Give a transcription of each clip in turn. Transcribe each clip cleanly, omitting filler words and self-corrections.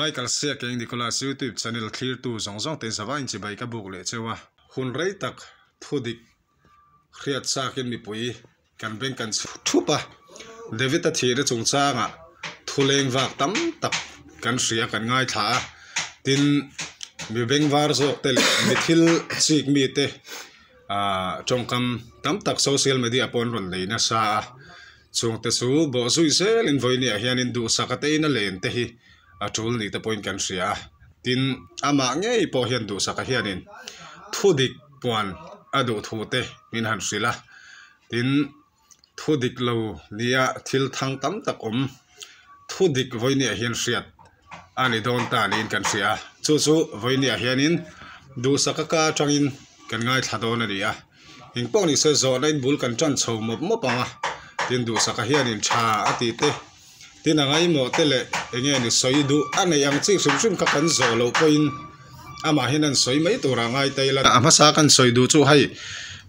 Michael Siakeng Nicholas YouTube channel thlirtu zawng zawng te zavaiin chibai ka buk leh cheu a. Hun rei tak thudik hriat chakin mipui kan beng kan chhu thup a, David-a thihna chungchangah thu leng vak tam tak kan hria kan ngaithla a, tin mi bengvar zawk te leh mi thil chik mite ah tawngkam tam tak social media pawh an rawn nei nasa a, chungte chu bawh zui zelin vawinia hianin duhsaka te ina len te hi a tul ni te pawhin kan hria a, tin amah ngei pawh hian duhsaka hianin thu dik puan a duh thu te min han hrilh a. Tin, thu dik lo nia thil thang tam tak awm, thu dik vawinia hian hriat a ni dawn ta niin kan hria a. Chu chu vawinia hianin duhsaka ka atangin kan ngaithla dawn a ni a. Eng pawh ni se zawhna in bul kan tan chho mawp mawp ang a, tin duhsaka hianin tha a tih te, tin a ngaimawh te leh eng nge ni sawi duh a neih ang chi hrim hrim kha kan zawh loh pawhin Amahin an sawi mai tur ah ngai ta ila. A hmasa kan sawi duh chu hei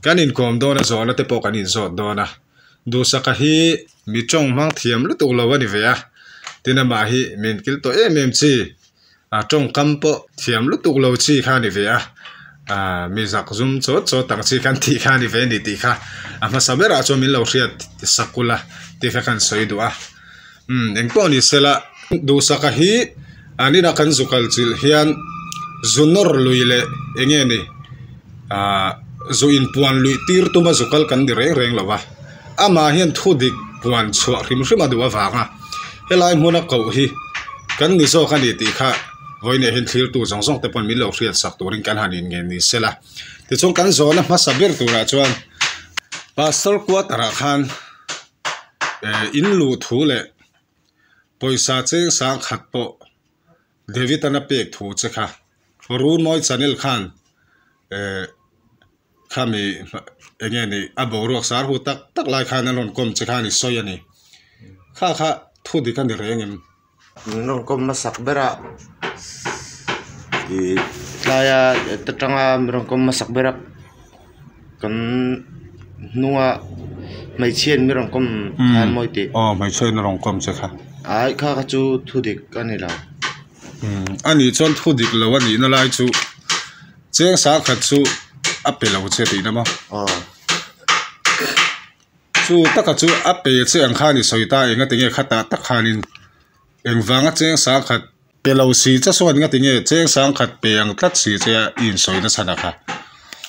kan inkawm dawn a zawhna te pawh kan inzawt dawn a. Duhsaka hi mi tawng hmang thiam lutuk lo a ni ve a, tin amah hi min kil tawh em em chi, a tawngkam pawh thiam lutuk lo chi kha a ni ve a, aaa mi zak zum chawt chawt ang chi kan tih kha a ni ve a ni tih kha a hmasa berah chuan min lo hriat sak ula tih kha kan sawi duh a. Umm engpawh ni sela Duhsaka hi an inah kan zu kal chilh hian zu nawr lui leh eng nge ni ahh zu inpuan luih tir tuma zu kal kan ni reng reng lo va, amah hian thu dik puan chhuah hrim hrim a duh avanga helai hmuna koh hi kan ni zawk a ni tih kha vawiinah hian thlirtu zawng zawng te pawn min lo hriat sak turin kan han inngen ni sela tichuan kan zawhna hmasa ber turah chuan Pastor quarter ah khan. Eh in luh thu leh pawisa cheng sang khat pawh David an a pek thu che kha Runawi channel khan eh khami eng nge ni a boruak sar hu tak tak lai khan an rawn kawm che khan i sawi a ni kha kha thu dik a ni reng em. Min rawn kawm hmasak ber a ih tlaia ta tanga min rawn kawm hmasak ber a kan hnunga hmeichhia in min rawn kawm kha an mawi tih. Aw hmeichhia in a rawn kawm che kha. Ai kha kha chu thu dik a ni lo. A nih chuan thu dik lo a nihna lai chu cheng sang khat chu a pe lo che tihna maw? Aw. Chu taka chu a pe che ang khan i sawi ta eng ati nge khatah tak khanin engvanga cheng sang khat pe lo si che sawn eng ati nge cheng sang khat pe ang tlat si che a i insawi na chhan a kha.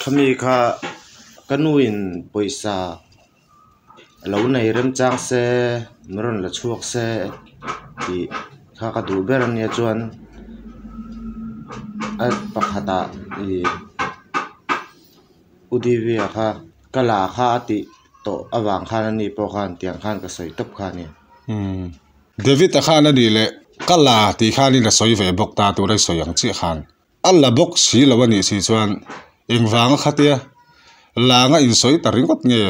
Khami kha ka nu in pawisa a lo nei remchang se min rawn la chhuak se tih kha ka duh ber ania chuan a pakhatah ih. U Divya kha ka la kha a tih tawh avang khan ani pawh khan tiang khan ka sawi tawp kha a ni. Umm David a khan a nih leh ka la tih khanin a sawi ve bawk ta tur a i sawi ang chiah khan a la bawk si lo a nih si chuan engvanga khatia langa insawi ta ringawt nge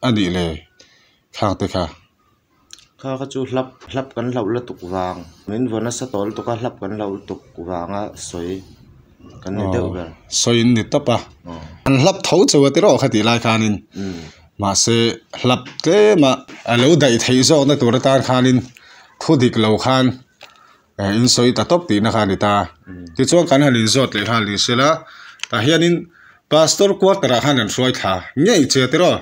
a nih le khang te kha. Kha kha chu hlap hlap kan hlauh lutuk vang min vaw nasa tawh lutuk a hlap kan hlauh lutuk vanga sawi kan ni deuh ber. Sawi in ni tawp a an hlap tho chauh a tiraw kha tih lai khanin mahse hlap tlem a a lo daih theih zawkna tur atan khanin thu dik lo khan in sawi ta tawp tihna kha a ni ta tichuan kan han inzawt leh nghal ni sela tah hianin pastor quarter ah khan an hruai thla ngei che tiraw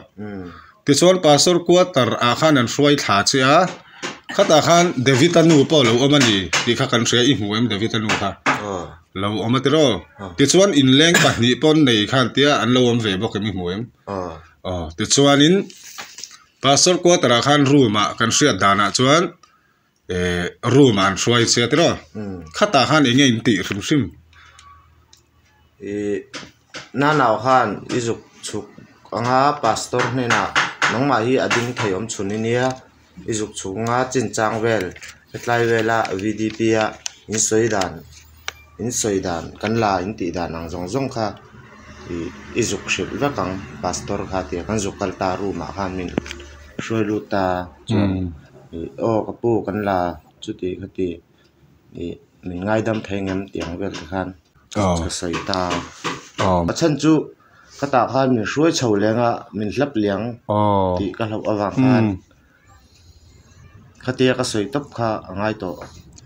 tichuan pastor quarter ah khan an hruai thla che a khatah khan David a nu pawh a lo awm a ni tih kha kan hria i hmu em David a nu kha lo awm a tiraw tichuan inleng pahnih pawn nei khan tia an lo awm ve bawk em i hmu em aw tichuanin pastor quarter ah khan room ah kan hriat danah chuan. Eh room ah an hruai che tiraw khatah khan eng nge in tih hrim hrim. Ih nanau khan i zuk chhuk anga pastor hnenah nangmah hi a ding thei awm chhun i nia i zuk chhuk anga chinchang vel hetlai vela V D P a in sawi dan in sawi dan kan la in tih dan ang zawng zawng kha ih i zuk hrilh vek ang pastor kha tia kan zuk kal ta room ah khan min hruai lut ta chuan. Ih aw ka pu kan la chuti khati ih min ngaidam thei ngem tih ang vel te khan ka sawi ta a chhan chu ka tah khan min hruai chho leng a min hlap liang tih ka hlauh avang khan khatia ka sawi tawp kha a ngai tawh.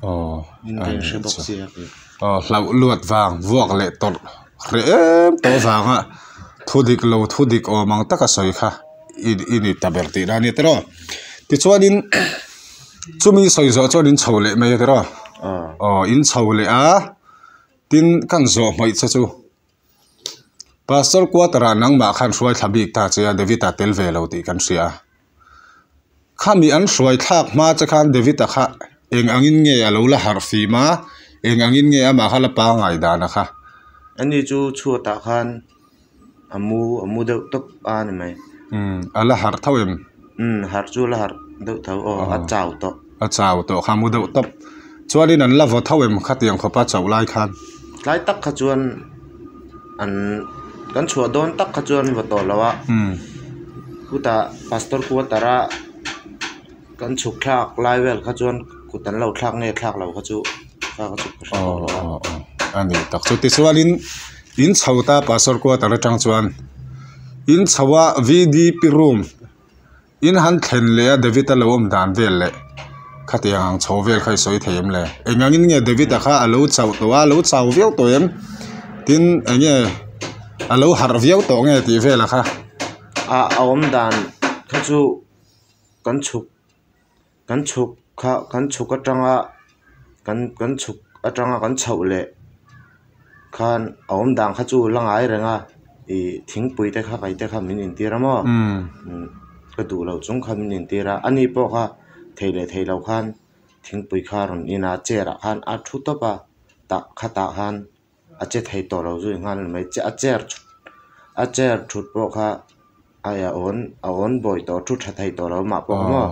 Aw In ka inhre bawk sia kei. Aw hlauh luat vang vuak leh tawrh hreh em tawh vanga thu dik lo thu dik awm ang taka sawi kha i i ni ta ber tihna a ni tiraw. Tichuanin chumi sawi zawh chuan in chho leh mai a tiraw. Aw in chho leh a tin kan zawh hmawih che chu. Pastor quarter ah nangmah khan hruai thla bik ta che a David-a tel ve lo tih kan hria a. Khami an hruai thlak hma che khan David-a kha eng angin nge a lo la harh fim a, eng angin nge amah kha la pangai dan a kha. Ani chu chhuatah khan a mu a mu deuh tawp a ni mai. Umm a la harh tho em? Umm harh chu a la harh deuh tho aw a chau tawh. A chau tawh kha mu deuh tawp. Chuanin an la vaw tho em khatiang khawpa chauh lai khan? Tlai tak kha chuan an kan chhuah dawn tak kha chuan vaw tawh lo a. Chutah pastor quarter a kan chhuk thlak lai vel kha chuan kut an lo thlak nge thlak lo kha chu kha kha chu ka hre tawh lo a. A ni tak chu tichuanin in chho ta pastor quarter atang chuan in chho a V_D_P room. In han thlen leh a David-a lo awm dan vel leh khatiang ang chho vel kha i sawi thei em le? Eng angin nge David-a kha a lo chauh tawh a, a lo chau viau tawh em? Tin, eng nge a lo harh viau tawh nge tih vela kha? A awm dan kha chu kan chhuk kan chhuk kha kan chhuk atanga kan kan chhuk atanga kan chhoh leh khan a awm dan kha chu la ngai reng a ih thingpui te kha kaih te kha min intir a maw ka duh loh chung kha min intir a ani pawh kha thei leh thei loh khan thingpui kha a rawn in a chair ah khan a thu tawp a tah khatah khan a che thei tawh lo zui nghal mai a chair a chair thut pawh kha a awn a awn bawi tawh thu tha thei tawh lo mah pawh maw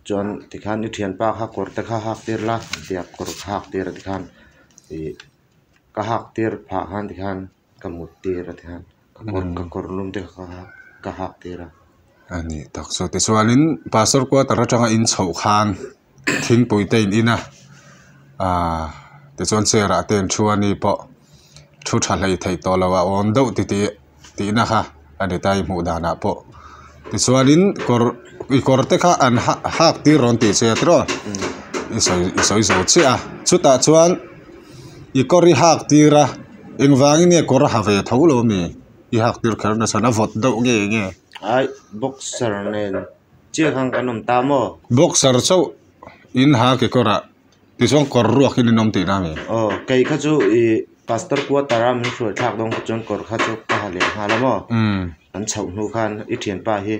chuan tikhan i thianpa kha kawr te kha hak tir la tia kawr kha hak tir a tikhan ih ka hak tir phah khan tikhan ka mut tir a tikhan ka kawr ka kawr lum te kha ka hak tir a. A nih tak chu tichuanin pastor quarter atanga in chhoh khan thingpui te in in a aaa tichuan chair ah te an thu a ni pawh thu tha hlei theih tawh loh a awm deuh ti tih tihna kha a ni ta i hmuh danah pawh tichuanin kawr i kawr te kha an ha hak tir rawn tih che a tiraw i sawi i sawi zo chiah a chutah chuan i kawr i hak tir a engvangin nge kawr a ha ve tho lo ami i hak tir kher nasa a vawt deuh nge nge. Ai boxer nen. Chiah khan kan awm ta maw? Boxer chauh in ha kekawr ah tichuan kawr ruak in in awm tihna a ni. Aw kei kha chu ih pastor quarter a min hruai thlak dawn kha chuan kawr kha chu ka ha leh nghal a maw? An chhoh hnu khan i thianpa hi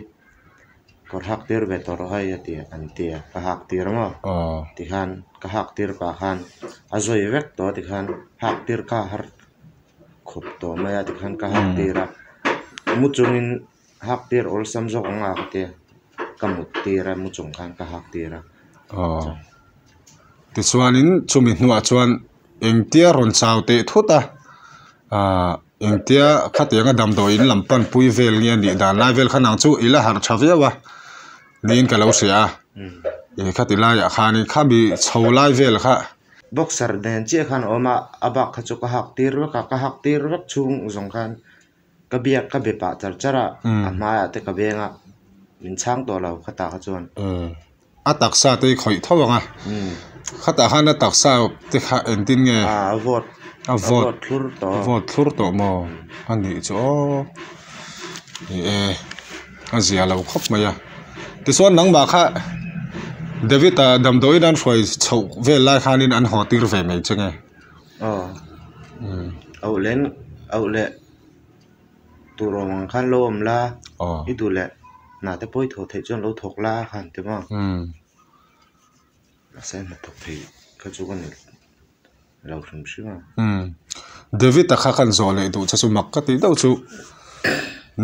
kawr hak tir ve tawh rawh hei a ti an ti a ka hak tir a maw? Tikhan ka hak tir pah khan a zawi vek tawh a tikhan hak tir kha a har khawp tawh mai a tikhan ka hak tir a mu chungin. Hak tir awlsam zawk ang a ka tia ka mut tir a mu chung khan ka hak tir a. Aw tichuanin chumi hnuah chuan engtia rawn chau teh thut a ah engtia khatianga damdawi in lam pan pui vel nge a nih dan lai vel khan ang chu i la harh tha viau a niin ka lo hria a ih khati laiah khanin khami chho lai vel kha. Boxer nen chiah khan a awm a a bak kha chu ka hak tir vek a ka hak tir vek chhung zawng khan. Ka biak ka be pah char char a, a hmaiah te ka veng a, min chhang tawh lo khatah kha chuan. A taksa te i khawih tho ang a, khatah khan a taksa te kha engtin nge? A vawt, a vawt thlur tawh. A vawt thlur tawh maw? A nih chu aw, ni e, a zia lo khawp mai a. Tichuan nangmah kha David-a damdawiin an hruai chhoh vel lai khanin an haw tir ve mai che nge? Aw auh len auh leh tur awm ang khan lo awm la i duh leh hna te pawh i thawh theih chuan lo thawk la khan ti maw mahse hna thawk theih kha chu ka ni lo hrim hrim a. David-a kha kan zawh leh duh che chu mak ka tih deuh chu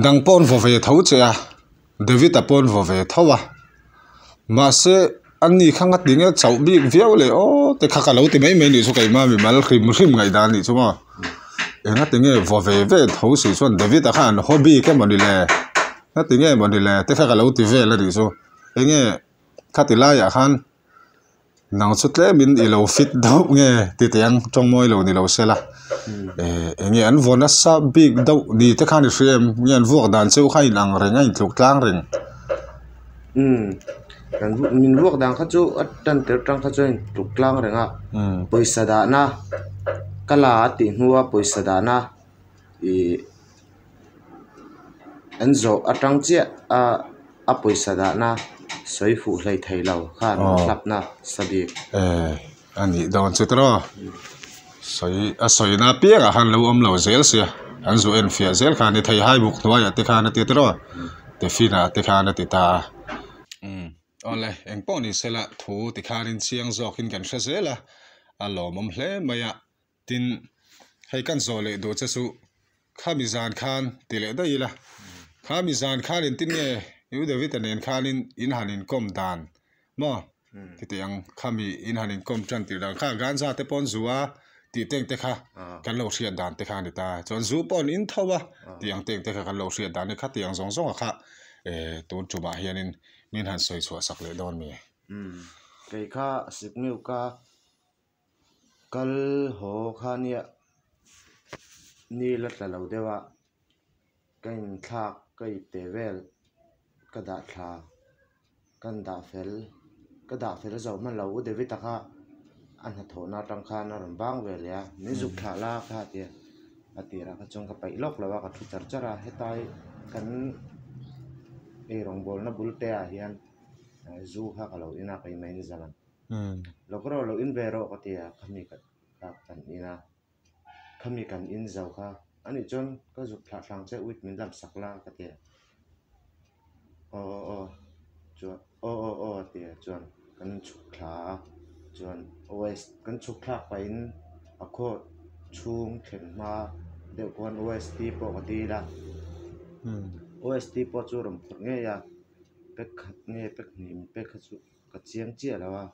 nang pawh an vaw ve tho che a. David-a pawh an vaw ve tho a, mahse a ni kha nga ti nge chauh bik viau leh aw te kha ka lo ti mai mai nih chu keimah mimal hrim hrim ngaihdan nih chu maw enga ti nge vaw ve ve tho si chuan David-a khan an haw bik emaw ni le nga ti nge maw ni le te kha ka lo ti vel a nih chu enge khati laiah khan. Nang chu tlemin i lo fit deuh nge ti teh ang tawng mawi lo ni lo se la eh eng nge an vaw nasa bik deuh ni te khan i hria em nge an vuak dan cheu kha a inang reng a intluk tlang reng. Umm. Kan min vuak dan kha chu a tan tir tang kha chuan tluk tlang reng a pawisa dahna ka la a tih hnua pawisa dahna ih an zawh atang chiah a a pawisa dahna sawi fuh hlei thei lo khan hlapna sa bik. A nih dawn chu tawh sawi a sawi na piangah khan lo awm lo zel sia an zu en fiah zel khan ni thei hai buk hnuaiah te khan a ti tawh tiffin ah te khan a ti ta a umm awle eng pawh ni sela thu ti khanin chiang zawkin kan hre zel a a lawmawm hle mai a tin hei kan zawh leh duh che chu khami zan khan ti leh daih ila khami zan khan engtin nge U David-a nen khanin in han inkawm dan maw titi ang khami in han inkawm tan tih dan kha ganja te pawh an zu a tih teng te kha kan lo hriat dan te kha a ni ta chuan zu pawh an in tho a tih ang teng te kha kan lo hriat dan a ni kha tiang zawng zawng a kha eh tun tumah hianin min han sawi chhuah sak leh dawn mi. Kei kha sikmiuka Kal haw kha nia ni la tla lo deuh a, ka inthlak ka ipte vel ka dah thla kan dah fel ka dah fel zo hman lo u David-a kha a hnathawhna atang khan a rawn bang ve leh a min zuk thlah la kha a ti a, a tirah kha chuan ka paih lawk lo a ka thu char char a hetai kan eirawngbawlna bul te ah hian zu kha ka lo in a keimah in zan ang. Lo ka rawh lo in ve rawh ka ti a, khami ka kan in a, khami kan in zo kha anih chuan ka zuk thlah thlang che uit min lam sak la ka ti a, aw aw aw chuan aw aw aw a ti a chuan kan chhuk thla a chuan west kan chhuk thlak pahin a khaw chhung thlen hma deuh khuan OST pawh ka dil a, OST pawh chu a rawn phawrh ngei a, pack khat nge pack hnih min pek kha chu. Ka chiang chiah lo a,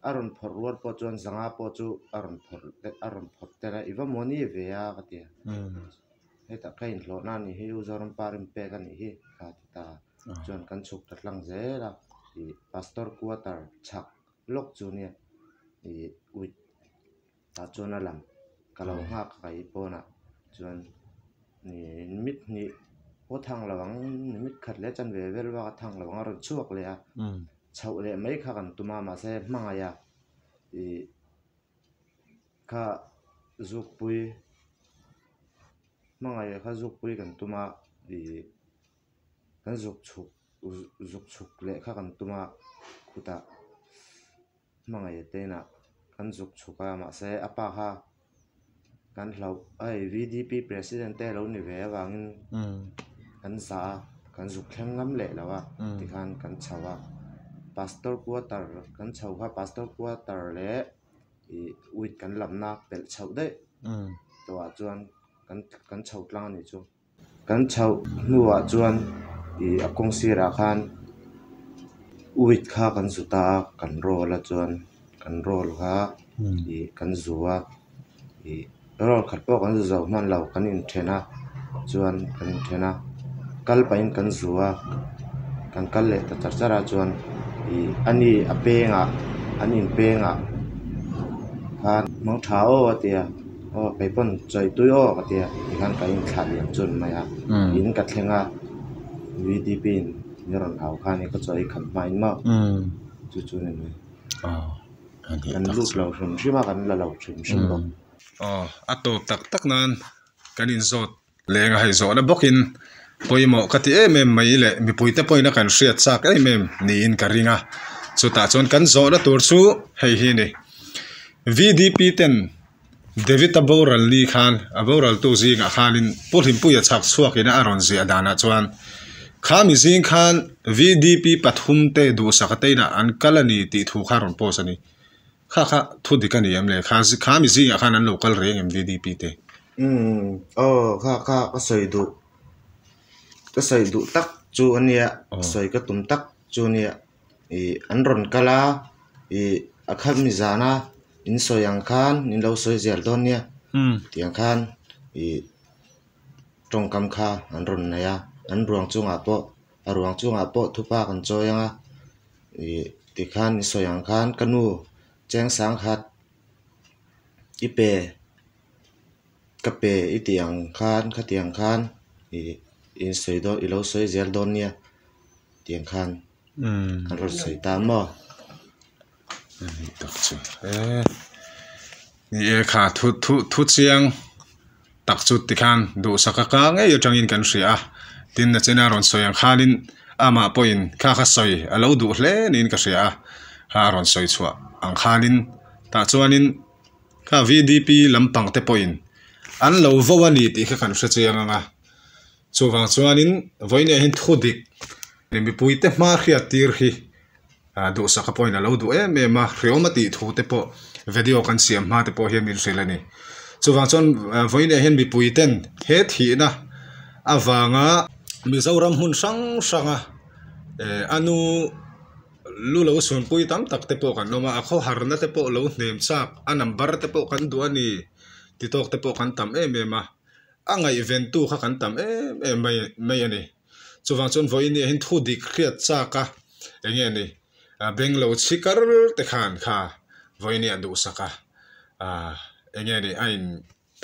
a rawn phawrh rual pawh chuan zanga pawh chu a rawn phawrh a rawn phawrh tel a, i va maw ni ve a ka ti a, hetah ka inhlawhna a nih hi U Zoram pa rin pek a nih hi kha a ti ta a, chuan kan chhuk ta tlang zel a, ih pastor quarter chhak lawk chu nia ih uit tah chuan a lang ka lo nghak a i pawnah chuan ih mit hnih pawh thang lo ang mit khat leh chanve vel bak a thang lo ang a rawn chhuak leh a chhoh leh mai kha kan tum a mahse hmangaih a ih kha zukpui hmangaih kha zukpui kan tum a ih kan zuk chhuk zuk chhuk leh kha kan tum a khutah. Hmangaih te inah kan zuk chhuk a mahse a pa kha kan hlauh a hei VDP president te a lo ni ve avangin kan zah a kan zuk thleng ngam leh lo a tikhan kan chho a pastor quarter kan chho kha pastor quarter leh ih uit kan lamna pelh chhoh daih tawhah chuan kan kan chho tlang a nih chu. Kan chhoh hnuah chuan ih a kawng sirah khan uit kha kan zu ta a kan roll a chuan kan roll kha ih kan zu a ih roll khat pawh kan zu zo hman lo kan inthen a chuan kan inthen a kal pahin kan zu a kan kal leh ta char char a chuan ih ani a pengah an inpengah khan hmang tha aw a ti a. Aw kei pawn chawi tui aw ka ti a tikhan ka inthlah liam chu an mai a in ka thleng a VDP in min rawn au khan ka chawi khat hma in maw chu chu ni mai kan lut lo hrim hrim a kan la lo hrim hrim bawk. Aw a tawp tak tak nan kan inzawt leng a hei zawhna bawkin pawimawh ka ti em em mai leh mipuite pawhin a kan hriat chak em em niin ka ring a chutah chuan kan zawhna tur chu hei hi a ni V_D_P ten David-a boral ni khan a boral tu zingah khanin Pu Hlimpuia chhak chhuakin a rawn ziah danah chuan khami zing khan V_D_P pathum te duhsak a teinah an kal a ni tih thu kha a rawn post a ni. Kha kha thu dik a ni em le? Kha kha mi zingah khan an lo kal reng em VDP te? Umm aw kha kha ka sawi duh ka sawi duh tak chu a nia sawi ka tum tak chu a nia ih an rawn kal a ih a kha mi zana in sawi ang khan in lo sawi zel dawn nia tiang khan ih tawngkam kha an rawn nei a an ruang chungah pawh a ruang chungah pawh thupa kan chawi ang a. Ih tikhan i sawi ang khan ka nu cheng sangkhat i pe ka pe i tih ang khan khatiang khan ih in sawi dawn i lo sawi zel dawn nia tiang khan An rawn sawi ta maw? Ani tak chu e ni e kha thu thu thu chiang tak chu tikhan duhsaka ka ngei atangin kan hria a tin na chena rawn sawi ang khanin amah pawhin kha kha sawi a lo duh hle niin ka hria a kha a rawn sawi chhuah ang khanin tah chuanin kha V_D_P lampang te pawhin an lo vo a ni tih kha kan hre chiang ang a. Chuvang chuanin vawiinah hian thu dik mipuite hma hriat tir hi duhsaka pawhin a lo duh em em a, hreawm a tih thu te pawh video kan siam hma te pawh hian min hrilh a ni. Chuvang chuan vawiinah hian mipuiten he thihna avanga Mizoram hmun hrang hranga a nu lu lo sunpui tam tak te pawh kan awm a, a khawharna te pawh lo hnem chak, a number te pawh kan duh a ni ti tawk te pawh kan tam em em a. A ngaihventu kha kan tam em em mai mai a ni. Chuvang chuan vawiin hian thu dik hriat chak a, eng nge ni, beng lo chhi kar te khan kha vawiin a duhsak a, eng nge ni, a in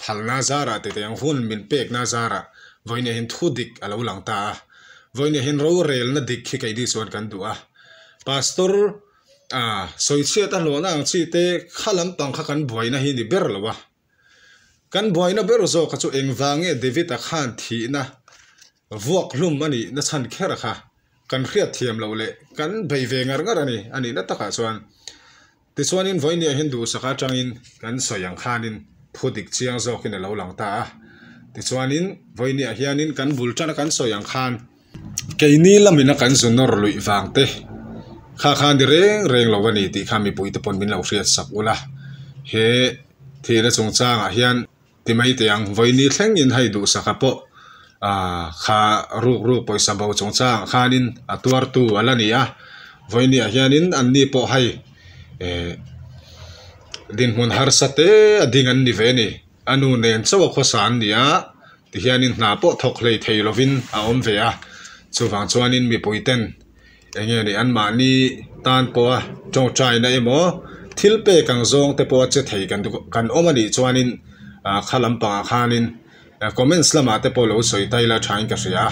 phalna zarah te teh ang hun min pekna zarah vawiin hian thu dik a lo lang ta a. Vawiin hian rorelna dik hi keini chuan kan duh a. Pastor sawichhiat a hlawhna ang chi te kha lampang kha kan buaina hi ni ber lo a. Kan buaina ber zawk kha chu engvang nge David-a khan thihna vuak hlum a nih na chhan kher kha kan hriat thiam loh leh kan bei ve ngar ngar a ni a nihna takah chuan. Tichuanin vawinia hian duhsaka atangin kan sawi ang khanin thu dik chiang zawkin a lo lang ta a. Tichuanin vawinia hianin kan bul tana kan sawi ang khan keini lamina kan zu nawr luih vang te kha kha ni reng reng lo a ni tih kha mipui te pawn min lo hriat sak ula he Thihna chungchangah hian ti mai teh ang, vawiini thlengin hei duhsaka pawh kha ruk ruk pawisa bo chungchangah khanin a tuartu a la ni a, vawiiniah hianin anni pawh hei dinhmun harsa te a ding an ni ve a ni, a nu nen chauh a khawsa an ni a, tihianin hna pawh thawk hlei thei lovin a awm ve a, chuvang chuanin mipui ten. Eng nge ni anmahni tan pawha tawngtaina emaw thil pek ang zawng te pawha che thei kan kan awm a nih chuanin ah kha lampangah khanin comments lamah te pawh lo sawi ta ila thain ka hria a.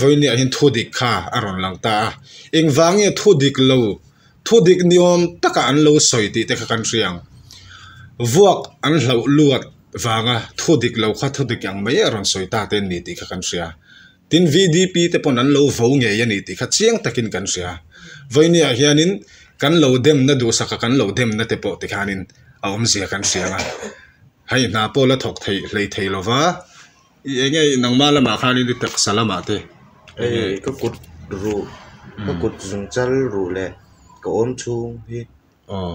Vawinia hian thu dik kha a rawn lang ta a, engvang nge thu dik lo thu dik ni awm taka an lo sawi tih te kha kan hria ang. Vuak an hlauh luat vanga thu dik lo kha thu dik ang mai a rawn sawi ta te an ni tih kha kan hria. Tin VDP te pawn an lo vo ngei a ni tih kha chiang takin kan hria. Vawinia hianin kan lo demna duhsaka kan lo demna te pawh tikhanin a awmzia kan hria ang a. Hei hna pawh la thawk theih hlei thei lova i eng nge nangmah lamah khanin i taksa lamah te eng nge. Ka kut ruh, ka kut zungchal ruh leh ka awm chhung hi. Aw.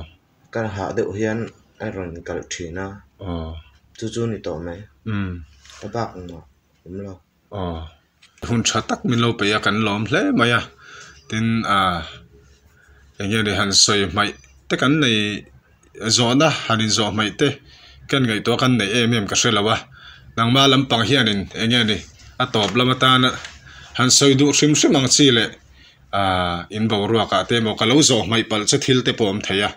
Ka hah deuh hian a rawn kalh thin a. Aw. Chu chu ni tawh mai. Ka bak engmah awm lo. Aw hun tha tak min lo peih a kan lawm hle mai a tin ah eng nge ni han sawi hmaih te kan nei zawhna han in zawh hmaih te kan ngaihtuah kan neih em em ka hre lo a nangma lampang hianin eng nge ni a tawp lam atana han sawi duh hrim hrim ang chi leh ah in boruak ah te emaw ka lo zawh hmaih palh che thil te pawh a awm thei a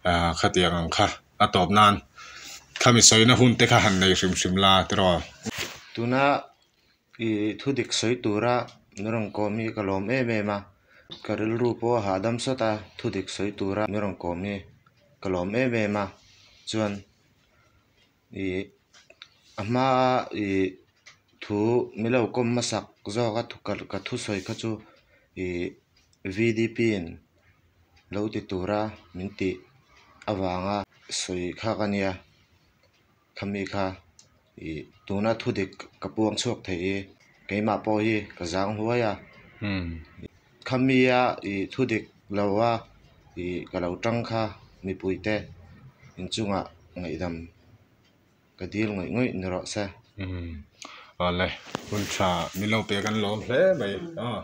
ah khatiang ang kha. A tawp nan khami sawina hun te kha han nei hrim hrim la tiraw. Tuna i thu dik sawi tura min rawn kawm hi ka lawm em em a, ka rilru pawh a hahdam sawt a, thu dik sawi tura min rawn kawm hi ka lawm em em a, chuan ih a hmaa ih thu min lo kawm hmasak zawk a ka thusawi kha chu ih V_D_P in. Lo ti tura min tih avanga sawi kha ka nia khami kha ih tuna thu dik ka puang chhuak thei hi keimah pawh hi ka zang huai a khamia ih thu dik lo a ih ka lo tang kha mipui te inchungah ngaihdam ka dil ngawih ngawih ni rawh se. Awle hun tha min lo pe kan lawm hle mai aw.